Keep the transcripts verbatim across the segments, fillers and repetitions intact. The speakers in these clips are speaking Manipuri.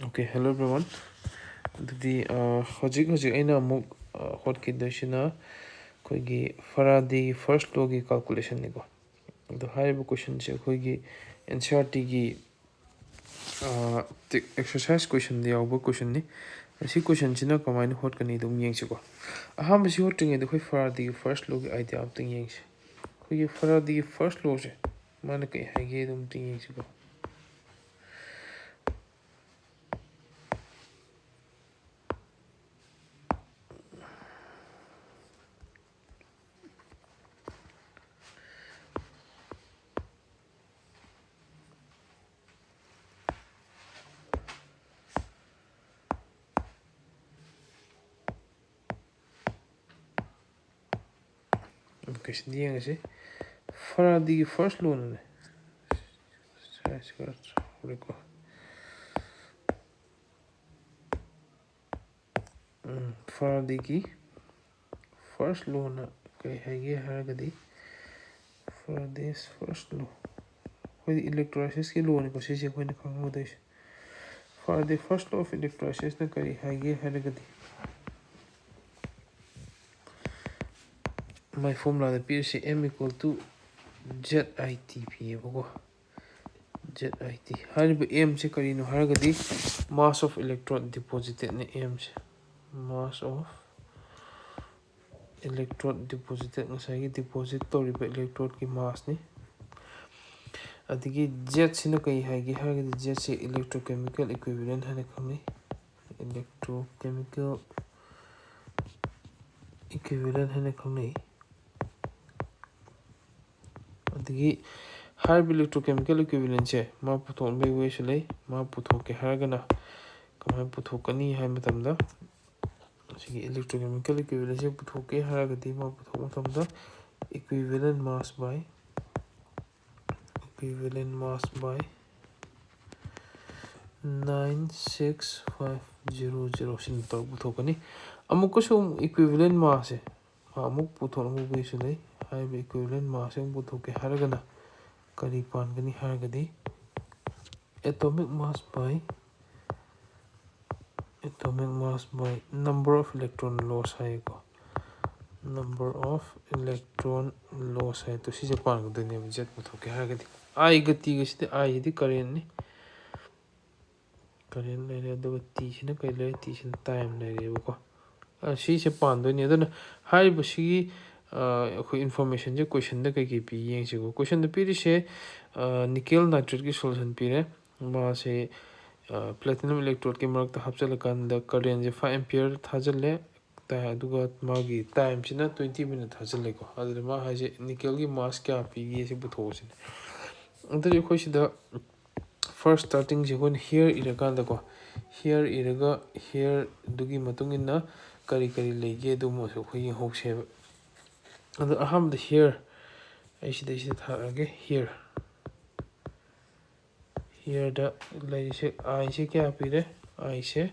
Okay, hello everyone. ꯑꯗꯨꯗꯤ ꯑ, ꯍꯧꯖꯤꯛ ꯍꯧꯖꯤꯛ ꯑꯩꯅ ꯑꯃꯨꯛ ꯑ, ꯍꯣꯠꯈꯤꯗꯣꯏꯁꯤꯅ ꯑꯩꯈꯣꯏꯒꯤ ꯐꯔꯥꯗꯦꯒꯤ first lawꯒꯤ calculationꯅꯤꯀꯣ. ꯑꯗꯣ ꯍꯥꯏꯔꯤꯕ questionꯁꯦ ꯑꯩꯈꯣꯏꯒꯤ NCERTꯒꯤ exercise questionꯗ ꯌꯥꯎꯕ questionꯅꯤ. ꯑꯁꯤ questionꯁꯤꯅ ꯀꯃꯥꯏꯅ ꯍꯣꯠꯀꯅꯤ ꯑꯗꯨꯝ ꯌꯦꯡꯁꯤꯀꯣ. ꯑꯍꯥꯟꯕꯁꯤ ꯍꯣꯠꯇ꯭ꯔꯤꯉꯩꯗ ꯑꯩꯈꯣꯏ ꯐꯔꯥꯗꯦꯒꯤ first lawꯒꯤ idea ꯑꯝꯇꯪ ꯌꯦꯡꯁꯤ. ꯑꯩꯈꯣꯏꯒꯤ ꯐꯔꯥꯗꯦꯒꯤ first lawꯁꯦ ꯃꯥꯅ ꯀꯩ ꯍꯥꯏꯒꯦ ꯑꯗꯨꯝ ꯑꯝꯇꯪ ꯌꯦꯡꯁꯤꯀꯣ. Okay, ꯁꯤꯗꯤ ꯌꯦꯡꯉꯁꯤ. ꯐꯔꯥꯗꯦꯒꯤ first lawꯅꯅꯦ. ꯁꯥꯏꯁ ꯈꯔ ꯆꯥꯎꯔꯦꯀꯣ. ꯎꯝ, ꯐꯔꯥꯗꯦꯒꯤ first lawꯅ ꯀꯔꯤ ꯍꯥꯏꯒꯦ ꯍꯥꯏꯔꯒꯗꯤ, Faraday's first law, ꯑꯩꯈꯣꯏꯗꯤ electrolysisꯀꯤ lawꯅꯤꯀꯣ ꯁꯤꯁꯦ ꯑꯩꯈꯣꯏꯅ ꯈꯪꯍꯧꯗꯣꯏꯁꯦ. Faraday's first law of electrolysisꯅ ꯀꯔꯤ ꯍꯥꯏꯒꯦ ꯍꯥꯏꯔꯒꯗꯤ, ꯃꯥꯏ formulaꯗ ꯄꯤꯔꯤꯁꯦ M equal to Z I T ꯄꯤꯌꯦꯕꯀꯣ. Z I T ꯍꯥꯏꯔꯤꯕ Mꯁꯦ ꯀꯔꯤꯅꯣ ꯍꯥꯏꯔꯒꯗꯤ, mass of electrode depositedꯅꯦ Mꯁꯦ. Mass of electrode deposited, ꯉꯁꯥꯏꯒꯤ deposit ꯇꯧꯔꯤꯕ electrodeꯀꯤ massꯅꯤ. ꯑꯗꯒꯤ Zꯁꯤꯅ ꯀꯔꯤ ꯍꯥꯏꯒꯦ ꯍꯥꯏꯔꯒꯗꯤ, Zꯁꯦ electrochemical equivalent ꯍꯥꯏꯅ ꯈꯪꯅꯩ. Electrochemical equivalent ꯍꯥꯏꯅ ꯈꯪꯅꯩ. ꯑꯗꯒꯤ ꯍꯥꯏꯔꯤꯕ electrochemical equivalentꯁꯦ ꯃꯥ ꯄꯨꯊꯣꯛꯅꯕꯒꯤ wayꯁꯨ ꯂꯩ. ꯃꯥ ꯄꯨꯊꯣꯛꯀꯦ ꯍꯥꯏꯔꯒꯅ ꯀꯃꯥꯏꯅ ꯄꯨꯊꯣꯛꯀꯅꯤ ꯍꯥꯏꯕ ꯃꯇꯝꯗ, ꯑꯁꯤꯒꯤ electrochemical equivalentꯁꯦ ꯄꯨꯊꯣꯛꯀꯦ ꯍꯥꯏꯔꯒꯗꯤ ꯃꯥ ꯄꯨꯊꯣꯛꯄ ꯃꯇꯝꯗ equivalent mass by, equivalent mass by nine six five zero zero ꯁꯤꯅ ꯇꯧꯔꯒ ꯄꯨꯊꯣꯛꯀꯅꯤ. ꯑꯃꯨꯛꯀꯁꯨ ꯑꯃꯨꯛ equivalent massꯁꯦ ꯑꯃꯨꯛ ꯄꯨꯊꯣꯛꯅꯕꯒꯤꯁꯨ ꯂꯩ. ꯍꯥꯏꯔꯤꯕ equivalent massꯁꯦ ꯑꯃꯨꯛ ꯄꯨꯊꯣꯛꯀꯦ ꯍꯥꯏꯔꯒꯅ ꯀꯔꯤ ꯄꯥꯟꯒꯅꯤ ꯍꯥꯏꯔꯒꯗꯤ, atomic mass by Atomic mass by number of electron loss ꯍꯥꯏꯀꯣ, number of electron loss ꯍꯥꯏꯗꯣ ꯁꯤꯁꯦ ꯄꯥꯟꯒꯗꯣꯏꯅꯦꯕ꯫ Z ꯄꯨꯊꯣꯛꯀꯦ ꯍꯥꯏꯔꯒꯗꯤ Iꯒ Tꯒꯁꯤꯗꯤ, Iꯁꯤꯗꯤ currentꯅꯤ, current ꯂꯩꯔꯦ, ꯑꯗꯨꯒ Tꯁꯤꯅ ꯀꯩ ꯂꯩꯔꯦ? Tꯁꯤꯅ time ꯂꯩꯔꯦꯕꯀꯣ꯫ ꯁꯤꯁꯦ ꯄꯥꯟꯗꯣꯏꯅꯤ꯫ ꯑꯗꯨꯅ ꯍꯥꯏꯔꯤꯕꯁꯤꯒꯤ ꯑꯩꯈꯣꯏ informationꯁꯦ questionꯗ ꯀꯩꯀꯩ ꯄꯤ ꯌꯦꯡꯁꯤꯀꯣ꯫ Questionꯗ ꯄꯤꯔꯤꯁꯦ nickel nitrateꯀꯤ solution ꯄꯤꯔꯦ꯫ ꯃꯥꯁꯦ platinum electrodeꯀꯤ ꯃꯔꯛꯇ ꯍꯥꯞꯆꯤꯜꯂꯀꯥꯟꯗ currentꯁꯦ five ampere ꯊꯥꯖꯤꯜꯂꯦ꯫ ꯑꯗꯨꯒ ꯃꯥꯒꯤ timeꯁꯤꯅ twenty minute ꯊꯥꯖꯤꯜꯂꯦꯀꯣ꯫ ꯑꯗꯨꯗ ꯃꯥ ꯍꯥꯏꯁꯦ nickelꯒꯤ mass ꯀꯌꯥ ꯄꯤꯒꯦ ꯁꯤ ꯄꯨꯊꯣꯛꯑꯁꯤꯅꯦ꯫ ꯑꯗꯨꯗꯤ ꯑꯩꯈꯣꯏ ꯁꯤꯗ first startingꯁꯦ ꯑꯩꯈꯣꯏꯅ here ꯏꯔꯀꯥꯟꯗꯀꯣ, here ꯏꯔꯒ hereꯗꯨꯒꯤ ꯃꯇꯨꯡ ꯏꯟꯅ ꯀꯔꯤ ꯀꯔꯤ ꯂꯩꯒꯦ ꯑꯗꯨꯃꯁꯨ ꯑꯩꯈꯣꯏ ꯌꯦꯡꯍꯧꯁꯦꯕ꯫ ꯑꯗꯣ ꯑꯍꯥꯟꯕꯗ here ꯑꯩ ꯁꯤꯗꯩꯁꯤꯗ ꯊꯥꯔꯛꯑꯒꯦ꯫ Here hereꯗ ꯂꯩꯔꯤꯁꯦ, Iꯁꯦ ꯀꯌꯥ ꯄꯤꯔꯦ? Iꯁꯦ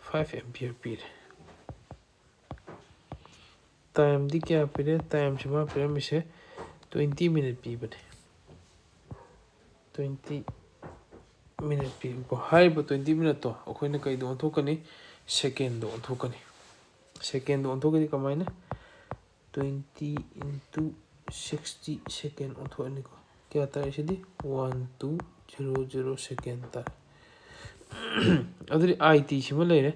five ampere ꯄꯤꯔꯦ꯫ Timeꯗꯤ ꯀꯌꯥ ꯄꯤꯔꯦ? Timeꯁꯦ ꯃꯥ ꯄꯤꯔꯝꯃꯤꯁꯦ twenty minute ꯄꯤꯕꯅꯦ꯫ Twenty minute ꯄꯤꯕꯀꯣ꯫ ꯍꯥꯏꯔꯤꯕ twenty minuteꯇꯣ ꯑꯩꯈꯣꯏꯅ ꯀꯩꯗ ꯑꯣꯟꯊꯣꯛꯀꯅꯤ? Secondꯗ ꯑꯣꯟꯊꯣꯛꯀꯅꯤ꯫ Secondꯗ ꯑꯣꯟꯊꯣꯛꯀꯅꯤ ꯀꯃꯥꯏꯅ? Twenty into sixty second ꯑꯣꯟꯊꯣꯛꯑꯅꯤꯀꯣ꯫ ꯀꯌꯥ ꯇꯥꯔꯦ ꯁꯤꯗꯤ? One two zero zero second ꯇꯥꯔꯦ꯫ ꯑꯗꯨꯗꯤ ITꯁꯤꯃ ꯂꯩꯔꯦ꯫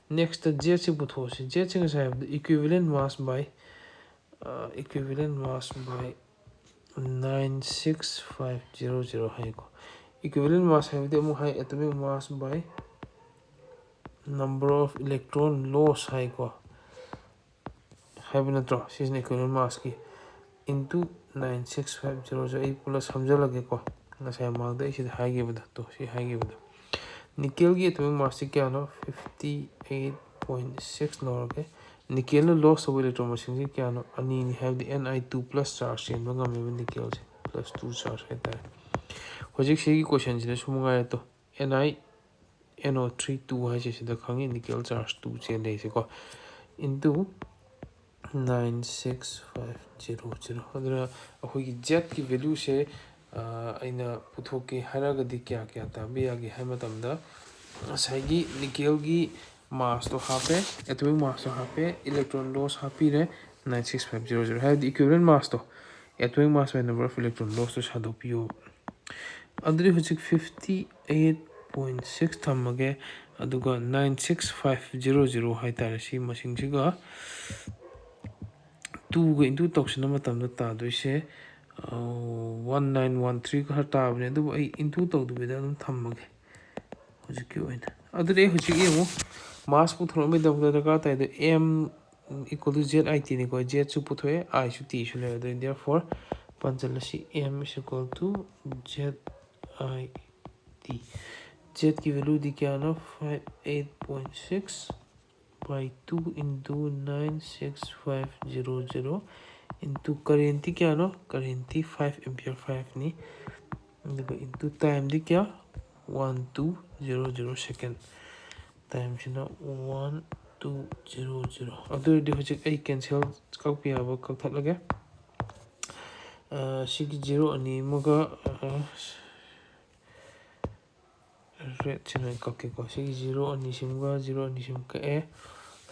Nextꯇ Zꯁꯤ ꯄꯨꯊꯣꯛꯑꯁꯤ꯫ Zꯁꯤ ꯉꯁꯥꯏ ꯍꯥꯏꯕꯗ equivalent mass by equivalent mass by nine six five zero zero ꯍꯥꯏꯀꯣ꯫ Equivalent mass ꯍꯥꯏꯕꯗꯤ ꯑꯃꯨꯛ ꯍꯥꯏ, atomic mass by number of electron loss ꯍꯥꯏꯀꯣ, ꯍꯥꯏꯕ ꯅꯠꯇ꯭ꯔꯣ? ꯁꯤꯁꯤꯅ equivalent massꯀꯤ into nine six five zero zero꯫ ꯑꯩ ꯄꯨꯂꯞ ꯁꯝꯖꯜꯂꯒꯦꯀꯣ, ꯉꯁꯥꯏ ꯃꯃꯥꯡꯗ ꯑꯩ ꯁꯤꯗ ꯍꯥꯏꯈꯤꯕꯗꯣ, ꯇꯣ ꯁꯤ ꯍꯥꯏꯈꯤꯕꯗꯣ꯫ Nickelꯒꯤ atomic massꯁꯤ ꯀꯌꯥꯅꯣ? Fifty eight point six ꯂꯧꯔꯒꯦ꯫ Nickelꯅ loss ꯇꯧꯕ electron ꯃꯁꯤꯡꯁꯤ ꯀꯌꯥꯅꯣ? ꯑꯅꯤꯅꯤ, ꯍꯥꯏꯕꯗꯤ Ni two plus charge ꯆꯦꯟꯕ ꯉꯝꯃꯦꯕ nickelꯁꯦ, plus two charge ꯍꯥꯏꯇꯥꯔꯦ꯫ ꯍꯧꯖꯤꯛ ꯁꯤꯒꯤ questionꯁꯤꯗ ꯁꯨꯝ ꯉꯥꯏꯔꯦ ꯇꯣ, Ni NO three two ꯍꯥꯏꯁꯦ ꯁꯤꯗ ꯈꯪꯉꯤ, nickel charge two ꯆꯦꯜꯂꯦ ꯍꯥꯏꯁꯦꯀꯣ, into nine six five zero zero꯫ ꯑꯗꯨꯅ ꯑꯩꯈꯣꯏꯒꯤ Zꯀꯤ valueꯁꯦ ꯑꯩꯅ ꯄꯨꯊꯣꯛꯀꯦ ꯍꯥꯏꯔꯒꯗꯤ ꯀꯌꯥ ꯀꯌꯥ ꯇꯥꯕ ꯌꯥꯒꯦ ꯍꯥꯏꯕ ꯃꯇꯝꯗ, ꯉꯁꯥꯏꯒꯤ nickelꯒꯤ massꯇꯣ ꯍꯥꯞꯄꯦ, atomic massꯇꯣ ꯍꯥꯞꯄꯦ, electron loss ꯍꯥꯞꯄꯤꯔꯦ, nine six five zero zero, ꯍꯥꯏꯕꯗꯤ equivalent massꯇꯣ, atomic mass by number of electron lossꯇꯣ ꯁꯥꯗꯣꯛꯄꯤꯌꯨ꯫ ꯑꯗꯨꯗꯤ ꯍꯧꯖꯤꯛ fifty eight point six ꯊꯝꯃꯒꯦ, ꯑꯗꯨꯒ nine six five zero zero ꯍꯥꯏꯇꯥꯔꯦ, ꯁꯤ ꯃꯁꯤꯡꯁꯤꯒ twoꯒ into ꯇꯧꯁꯤꯟꯕ ꯃꯇꯝꯗ ꯇꯥꯗꯣꯏꯁꯦ one nine one three ꯈꯔ ꯇꯥꯕꯅꯦ, ꯑꯗꯨꯕꯨ ꯑꯩ into ꯇꯧꯗꯕꯤꯗ ꯑꯗꯨꯝ ꯊꯝꯃꯒꯦ ꯍꯧꯖꯤꯛꯀꯤ ꯑꯣꯏꯅ꯫ ꯑꯗꯨꯗꯤ ꯑꯩ ꯍꯧꯖꯤꯛ ꯌꯦꯡꯉꯨ, mass ꯄꯨꯊꯣꯔꯛꯅꯕꯒꯤꯗꯃꯛꯇ ꯗꯔꯀꯥꯔ ꯇꯥꯏꯗꯣ m equal to z I T ꯅꯤꯀꯣ, zꯁꯨ ꯄꯨꯊꯣꯛꯑꯦ, iꯁꯨ tꯁꯨ ꯂꯩꯔꯦ꯫ ꯑꯗꯨꯗꯤ therefore ꯄꯥꯟꯁꯤꯜꯂꯁꯤ, m is equal to z I T꯫ Zꯒꯤ valueꯗꯤ ꯀꯌꯥꯅꯣ? Five eight point six by two into nine six five zero zero into currentꯗꯤ ꯀꯌꯥꯅꯣ? Currentꯗꯤ five ampere fiveꯅꯤ꯫ ꯑꯗꯨꯒ into timeꯗꯤ ꯀꯌꯥ? One two zero zero second꯫ Timeꯁꯤꯅ one two zero zero꯫ ꯑꯗꯨ ꯑꯣꯏꯔꯗꯤ ꯍꯧꯖꯤꯛ ꯑꯩ cancel ꯀꯛꯄ ꯌꯥꯕ ꯀꯛꯊꯠꯂꯒꯦ꯫ ꯑ, ꯁꯤꯒꯤ zero ꯑꯅꯤ ꯑꯃꯒ, ꯑ, redꯁꯤꯅ ꯀꯛꯀꯦꯀꯣ꯫ ꯁꯤꯒꯤ zero ꯑꯅꯤꯁꯤꯃꯒ zero ꯑꯅꯤꯁꯤꯃ ꯀꯛꯑꯦ꯫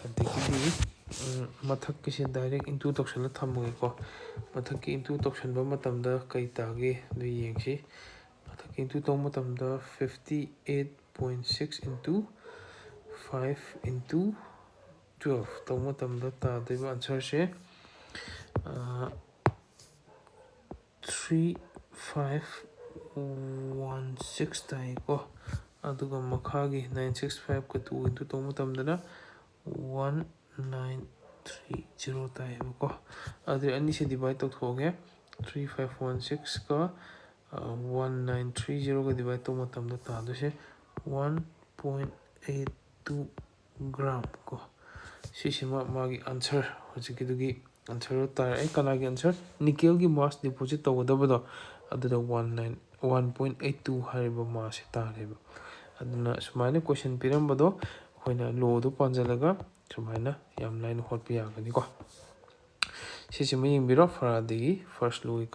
ꯑꯗꯒꯤꯗꯤ, ꯎꯝ, ꯃꯊꯛꯀꯤꯁꯦ direct into ꯇꯧꯁꯜꯂ ꯊꯝꯃꯒꯦꯀꯣ꯫ ꯃꯊꯛꯀꯤ into ꯇꯧꯁꯟꯕ ꯃꯇꯝꯗ ꯀꯩ ꯇꯥꯒꯦ ꯑꯗꯨ ꯌꯦꯡꯁꯤ꯫ ꯃꯊꯛꯀꯤ into ꯇꯧꯕ ꯃꯇꯝꯗ fifty eight point six into five into twelve ꯇꯧꯕ ꯃꯇꯝꯗ ꯇꯥꯗꯣꯏꯕ answerꯁꯦ, ꯑ, three five one six ꯇꯥꯏꯀꯣ꯫ ꯑꯗꯨꯒ ꯃꯈꯥꯒꯤ nine six fiveꯀ two into ꯇꯧꯕ ꯃꯇꯝꯗꯅ one nine three zero ꯇꯥꯏꯌꯦꯕꯀꯣ꯫ ꯑꯗꯨꯗꯤ ꯑꯅꯤꯁꯦ divide ꯇꯧꯊꯣꯛꯑꯒꯦ꯫ Three five one sixꯀ, ꯑ, one nine three zeroꯒ divide ꯇꯧꯕ ꯃꯇꯝꯗ ꯇꯥꯗꯣꯏꯁꯦ one point eight two gram ꯀꯣ꯫ ꯁꯤꯁꯤꯃ ꯃꯥꯒꯤ answer, ꯍꯧꯖꯤꯛꯀꯤꯗꯨꯒꯤ answerꯗꯣ ꯇꯥꯔꯦ꯫ ꯑꯩ ꯀꯅꯥꯒꯤ answer? Nickelꯒꯤ mass deposit ꯇꯧꯒꯗꯕꯗꯣ, ꯑꯗꯨꯗ one nine, one point eight two ꯍꯥꯏꯔꯤꯕ massꯁꯦ ꯇꯥꯔꯦꯕ꯫ ꯑꯗꯨꯅ ꯁꯨꯃꯥꯏꯅ question ꯄꯤꯔꯝꯕꯗꯣ ꯑꯩꯈꯣꯏꯅ lawꯗꯣ ꯄꯥꯟꯁꯤꯜꯂꯒ ꯁꯨꯃꯥꯏꯅ ꯌꯥꯝ ꯂꯥꯏꯅ ꯍꯣꯠꯄ ꯌꯥꯒꯅꯤꯀꯣ꯫ ꯁꯤꯁꯤꯃ ꯌꯦꯡꯕꯤꯔꯣ, Faradayꯒꯤ first lawꯒꯤ